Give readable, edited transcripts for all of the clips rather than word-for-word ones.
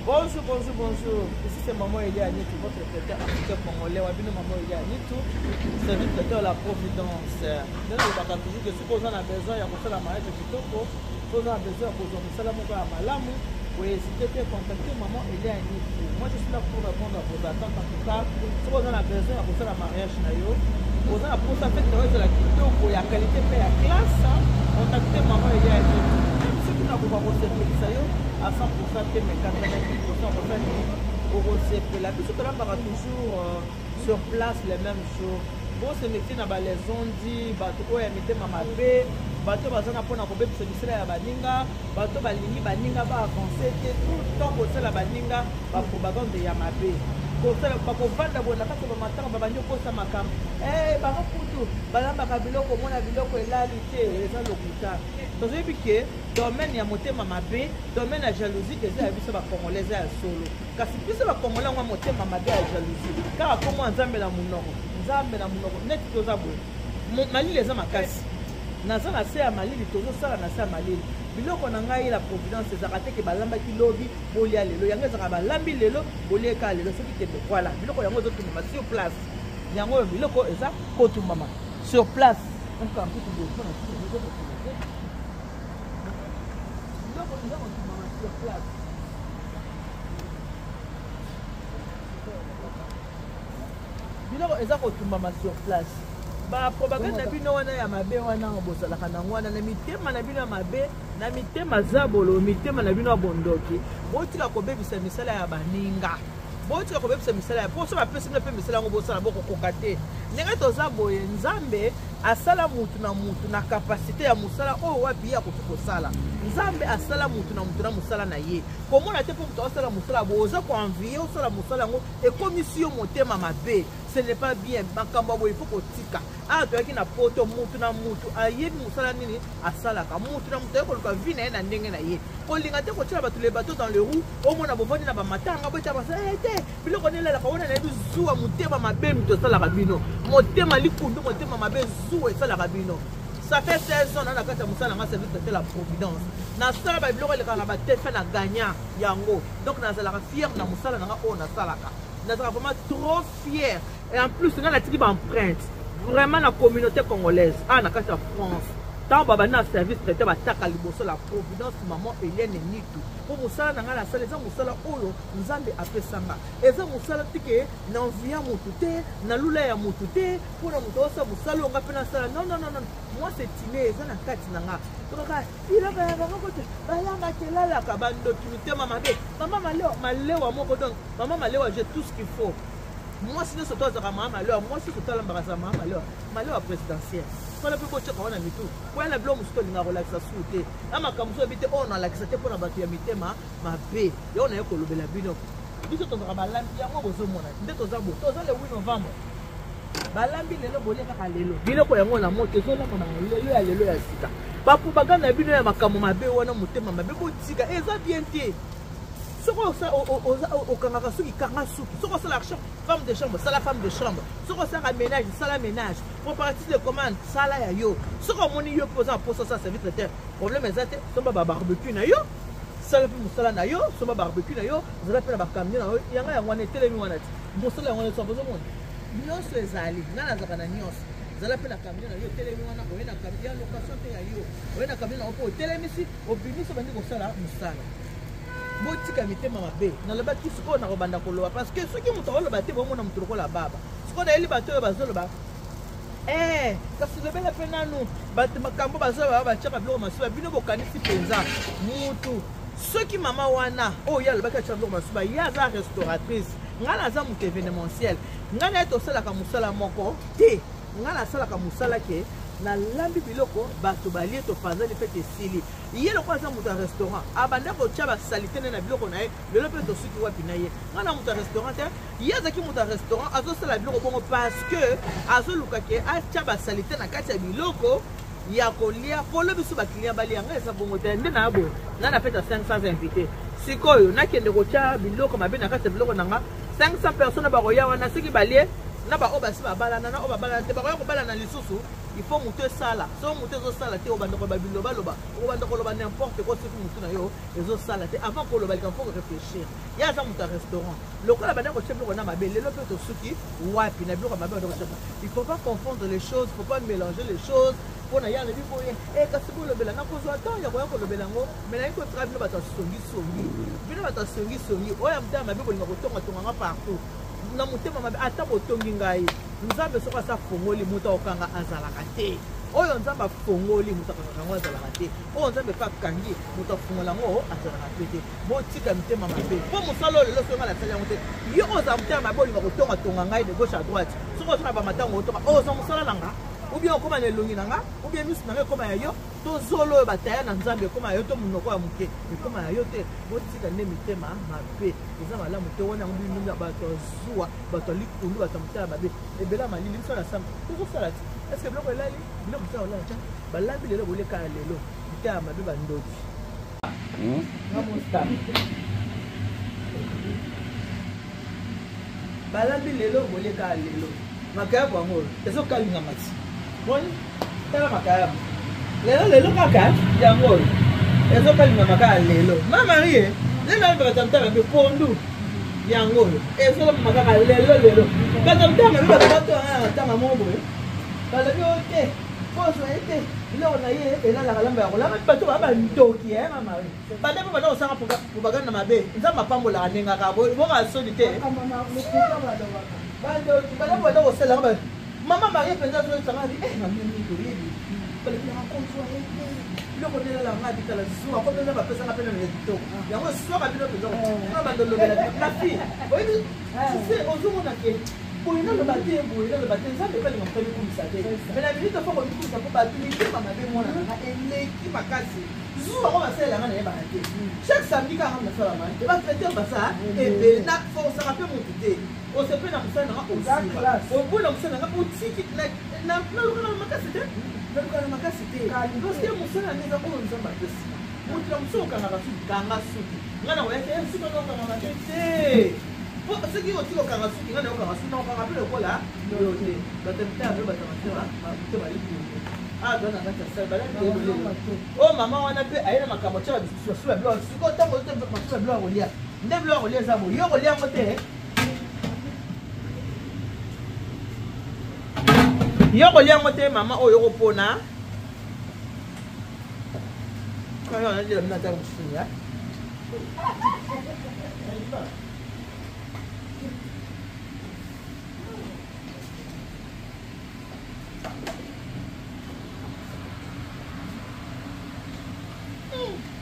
Bonjour, bonjour, bonjour. Ici c'est Maman Elia Anitou, votre traiteur africain congolais. Wabino Maman Elia Anitou, service traiteur la Providence. Nous avons toujours que si vous avez besoin, il y a la mariage kitoko, si vous avez besoin, il y a mosala moko ya malamu, vous n'hésitez pas à contacter Maman Elia Anitou. Moi je suis là pour répondre à vos attentes en tout cas. Si vous avez besoin, il y a la mariage na yo. Vous avez pour ça fait la kitoko, il y a qualité pe ya classe, contactez Maman Elia Anitou. Même si vous n'avez pas kosepelisa yo à 100% te mais 90% kosala nini okosepela. Biso tolambaka toujours sur place le même jour. Bose méfier na balezondi, bato oyo ya mitema mabe, bato baza na mpona kobebisa misala ya baninga, bato balingi baninga ba avancer te, tout le temps kosala baninga ba propagande ya mabe. Kosala bakovanda boye na kati ya bamatanga, babandi kokosa makambo. Bango kutu balambaka biloko, omona biloko elali te, eza lokuta. Tozoyebi ke domaine ya motema mabe, domaine ya jalousie eza ya biso ba congolais, eza ya solo. Kasi biso ba congolais yango motema mabe ya jalousie, kaka kombo ya Nzambe na monoko, Nzambe na monoko neti toza boye. Malili eza makasi, naza na se ya malili, tozosala na se ya malili. Biloko na ngai la Providence ezalaka te ke balambaki lobi bolia lelo, yango ezalaka balambi lelo bolia kaka lelo, soki tembe voilà biloko yango ezotumbama sur place, yango oyo biloko eza kotumbama sur place. Biloko eza kotumbama sur place. Biloko eza kotumbama sur place. Ba propagande na bino wana ya mabe wana bozalaka nango wana na mitema na bino ya mabe, na mitema zabolo, mitema na bino ya bondoki, botika kobebisa misala ya baninga, botika kobebisa misala ya poso bapesi bino mpe misala yango bosala bokokoka te. Ndenge toza boye, Nzambe asala mutu na mutu na kapasite ya mosala oyo wapi ye akoki kosala. Nzambe asala mutu na mutu na mosala na ye. Komona te mpo moto asala mosala boye, oza koenvie osala mosala yango ekomisi yo motema mabe. Ce n'est pas bien. Makambo ya boye il faut kotika. Awa toyaki na poto, mutu na mutu ayebi mosala nini asalaka, mutu na mutu aye koluka vie na ye na ndenge na ye. Kolinga te kotiela bato le bateau dans le roue, omona bovandi na bamatanga boyeta basala te biloko nini elalaka wana, nayebi zuwa motema mabe moto esalaka bino, motema likundu, motema mabe zuwa esalaka bino. Ça fait 16 ans na kati ya mosala na nga service de la Providence, nasala ba biloko elekaka na batefe na gagnant yango, donc nazalaka fier na mosala na nga oyo nasalaka, nazalaka vraiment trop fier. Et en plus nga natiki ba empreinte vraiment na communauté congolaise awa na kati ya France. Ntango babandi na service traiteur bataka liboso la Providence Maman Eliane Nitu, mpo mosala na ngai nasala eza mosala oyo Nzambe apesanga, eza mosala tike na envie ya motu te, na lula ya motu te, mpona moto osala mosala oyo nga mpe nasala. Non, non, non, non, moi c'est inné, eza na kati na nga. Tokaka biloko ya bango kote balambaka elalaka, bandoki mitema mabe. Mama Malewa, Malewa moko, donc Mama Malewa, j'ai tout ce qu'il faut. Mwasi nyonso to azalaka mama Malewa, mwasi nyonso to alambaka azala mama Malewa, Malewa présidentielle. Wana mpe botyaka wana mitu koya na biloko mosusu tolingaka kolakisa su te, na makambo mosusu oyebi te oyo nalakisa te mpona bato ya mitema mabe. Yango naye kolobela bino, biso tozalaka balambi yango bozomona nde toza boye, toza le 8 novembre, balambi lelo bolie kaka lelo biloko yango na moto ezolamba na lelo ya lelo ya sika. Bapropagande na bino ya makambo mabe wana, motema mabe botika, eza bien te. Soki okangaka suki, kanga suki. Soki osalaka femme de chambre, sala femme de chambre. Soki osalaka ménage, sala ménage. Préparatrice de commande, sala ya yo. Soki omoni yo mpe oza na posa osala service traiteur, problème eza te, somba ba barbecue na yo, sala mpe mosala na yo, somba barbecue na yo, zala mpe na bacamion na yo, yanga yango wana etelemi wana ti mosala yango wana ozomona nyonso ezali. Ngai nazalaka na nyonso, zala mpe na camion na yo etelemi wana, oye na camion ya location te ya yo, oye na camion na yo mpe otelemisi, obimisi, obandi kosala mosala. Botika mitema mabe. Nalobaki sikoyo nakobanda koloba parce que soki moto akoloba te, bomona moto lokola baba. Sikoyo nayeli bato oyo bazoloba, kasi lobela mpe nanu bato makambo bazoloba, batiaka biloko masuba. Bino bokanisi mpenza mutu soki mama wana oyo ye alobaki atia biloko masuba, ye aza restauratrice, ngai naza moto événementiel, ngai naye tosalaka mosala moko te. Ngai nasalaka mosala ke nalambi biloko bato balie, topanzani fete esili. Ye lokola aza moto ya restaurant, abanda kotia basalite nde na biloko na ye. Lelo mpe tosuki wapi na ye? Ngai na moto ya restaurant te, ye azalaki moto ya restaurant, azosala biloko bongo parce que azoluka ke atia basalite na kati ya biloko ya kolia polo biso baclient balia. Ngai eza bongo te, nde na boye ngai na fete ya 500 invité, sikoyo nakende kotia biloko mabe na kati ya biloko na nga, 500 personnes bakoya wana, soki balie Na baoyo basi babalana na oyo babalana te, bakoya kobalana lisusu. Il faut motu esala. Soki motu ezosala te, obanda koloba bilobaloba, okobanda koloba n'importe quoi. Soki motu na yo ezosala te, avant koloba likambo, faut réfléchir. Ye aza moto ya restaurant, lokola banda kotia biloko na mabe. Lelo mpe tosuki wapi na biloko ya mabe banda kotia? Il faut pas confondre les choses, il faut pas mélanger les choses. Mpo na ye alobi boye e, kasi bolobela, nakozwa ntango ya koya kolobela yango. Me nayi kotika bino bato ya songisongi, bino bato ya songisongi oyo ya motema mabe, bolinga kotongatonganga partout na motema mabe. Ata botongi ngai, Nzambe soki asa afongoli, moto akokanga azalaka te. Oyo Nzambe afongoli, moto akangaka yango azalaka te. Oyo Nzambe mpe akangi, moto afongola yango azalaka pe te. Botika mitema mabe, mpo mosala oyo lelo, soki ngai nasali yango te, yo ozala motema mabe, olinga kotongatonga ngai de gauche à droite. Soki oza na bamatango otonga, oyo oza mosala na nga, ou bien okóma na elongi na nga, ou bien miso na nga ekóma ya yo, to zolo oyo bataya na Nzambe ekóma ya yo, to monoko ya moke ekóma ya yo te. Botika nde mitema mabe, eza malamu te. Wana yango bino bato ya zuwa, bato ya likundu, bato ya motema mabe, ebele ya malili. Biso na samba tozosala ti est-ce biloko elali, biloko eza kolala tia balambi lelo, boleka ya lelo, mitema mabe, bandoki. Balambi lelo, boleka ya lelo. Makayabu yango ezokalingama ti boni. Tala makayabu lelo, lelo kaka yango oyo ezokalingama kaka lelo. Ma Marie, lelo oyo bato ya motema mabe, pondu yango oyo ezolobama kaka lelo lelo. Bato ya motema mabe, bato bato na ntanga moko boye, balobi oyo te, kozwa ye te, biloko na ye elalaka, lamba ya kolamba. Bato baa bandoki. Ma Marie, banda mpe banda kosala propagande na mabe, Nzambe apambolaka ndenge kaka boka soni te. Bandoki, banda banda kosalaka. Mama Marie mpenza azoyebisanga abi eh, mamimi toyebi balekilaka kozwa ye te, biloko nde elalaka bitala zuwa ko mpenza bapesanga mpe nano ya kitoko yango eswaka bino mpenza na bandolobela. Ma fille, oyebi, tu sais, ozomona ke boye naloba te, boye naloba te. Nzambe epalinga moto amikumisa te, mais na minute faut komikumisa, mpo bato mitema mabe. Mwana nanga eleki makasi, zuwa ngo basalelanga, nayebaka te. Chaque samedi kaka nasalama te, batraiteur baza ebele, na forsaka mpe motu te. Osepe na mosala nanga, osuka oboyi na mosala nanga, otiki naluka na makasi te, naluka na makasi te, parce que mosala nanga eza oyo Nzambe apesi moto na mosu. Okangaka suki, kanga suki. Ngai na koyaki suki wana okanga mabe te, po soki otiki okanga suki, ngai nayokanga suki, nakokanga mpe lokola yo te. Bato ya mitema mpe bato ya motema motema likundu awa toza na kati ya sale. Balaki oyo mama wana mpe aye na makambo, atia basusu ya biloko. Sikoyo ntango masusu ya biloko ya kolia, nde biloko ya kolia eza boye, yo kolia yango te, yo kolia yango te. Mama oyo okopona oyo nalela bino ata mosusu.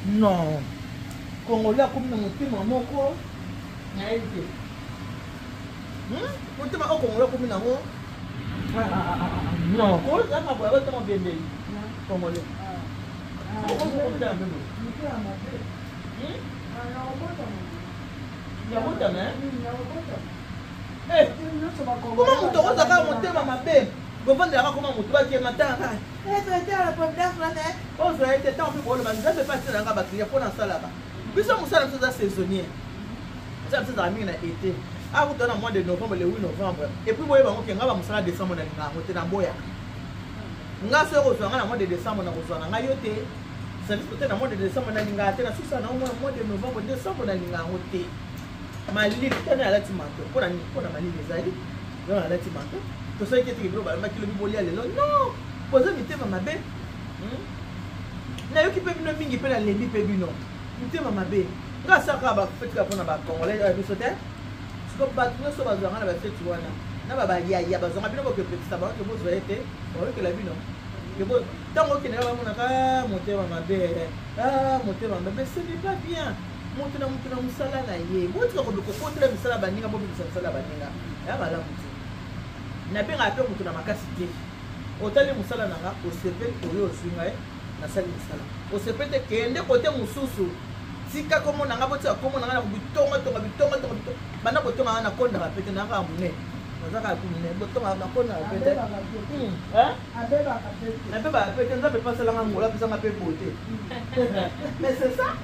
Non, Congolais akomi na motema moko, nayebi te motema oyo Congolais akomi nango. Non, Congolais ezalaka boye, abatama bembeli. Congolais motema mabe ya botama. Koma moto okozaka motema mabe, bovandelaka koma moto bakema tanga ozwa ye te. Ntango mpe boloba, Nzambe mpe atinelanga baclient mpo nasalaka. Biso mosala biso eza saisonnier, mosala biso ezala mingi na été. Akuta na mois de novembre, le 8 novembre. Et puis boyeba ngo ke nga bamosala décembre nalinga yango te, naboyaka nga. Soki kozwa nga na mois de décembre, nakozwa na ngai yo te service peut-être. Na mois de décembre nalingaka te, nasusa na mois de novembre. Décembre nalinga yango te, malili. Tani alati manteau mpona nini? Mpona malili ezali yo alati manteau. Tosalaki eteke biloko balambaki lobi, bolia lelo. Non, boza mitema mabe. Nayoki mpe bino mingi, mpe nalembi mpe bino mitema mabe. Nga asalaka bafeti kaka mpona bacongolais oyo biso te. Siko bato nyonso bazwanga na bafeti wana na babayaya bazwanga bino, bokepekisa bango ke bozwa ye te, bayokela bino. Ntango okende, bamonaka motema mabe, motema mabe, ce n'est pas bien. Moto na moto na mosala na ye. Botika kokotela misala baninga, bobimisa misala baninga ya malamu te. Nabengaka mpe moto na makasi te. Otali mosala na nga, osepeli, oyo ozwi ngai, nasali mosala, osepeli te, kende kote mosusu. Tika komona nga, botika komona nga na bitongatonga, bitongatonga. Banda kotonga nga, nakondaka pe te, naka monene, naza kaka monene. Botonga, nakondaka pe te, nabebaka pe te. Nzambe epasalanga ngolo, apesanga mpe beauté. Mais c'est ça,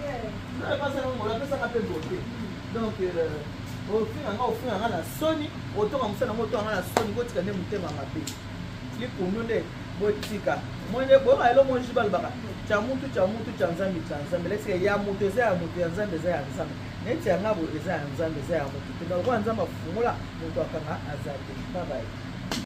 Nzambe epasalanga ngolo, apesanga mpe beauté. Donc Ofinga nga, ofinga nga na soni, otonga mosala yango, otonga nga na soni. Botika nde motema mabe, likundu nde botika. Mwende boyoka elo monji balobaka tya mutu, tya mutu, tya Nzambe, tya Nzambe. Lesike ya moto eza ya moto, ya Nzambe eza ya Nzambe. Neti ya ngabo eza ya Nzambe, eza ya moto te. Lokola Nzambe afungola, moto akanga aza te. Babaye.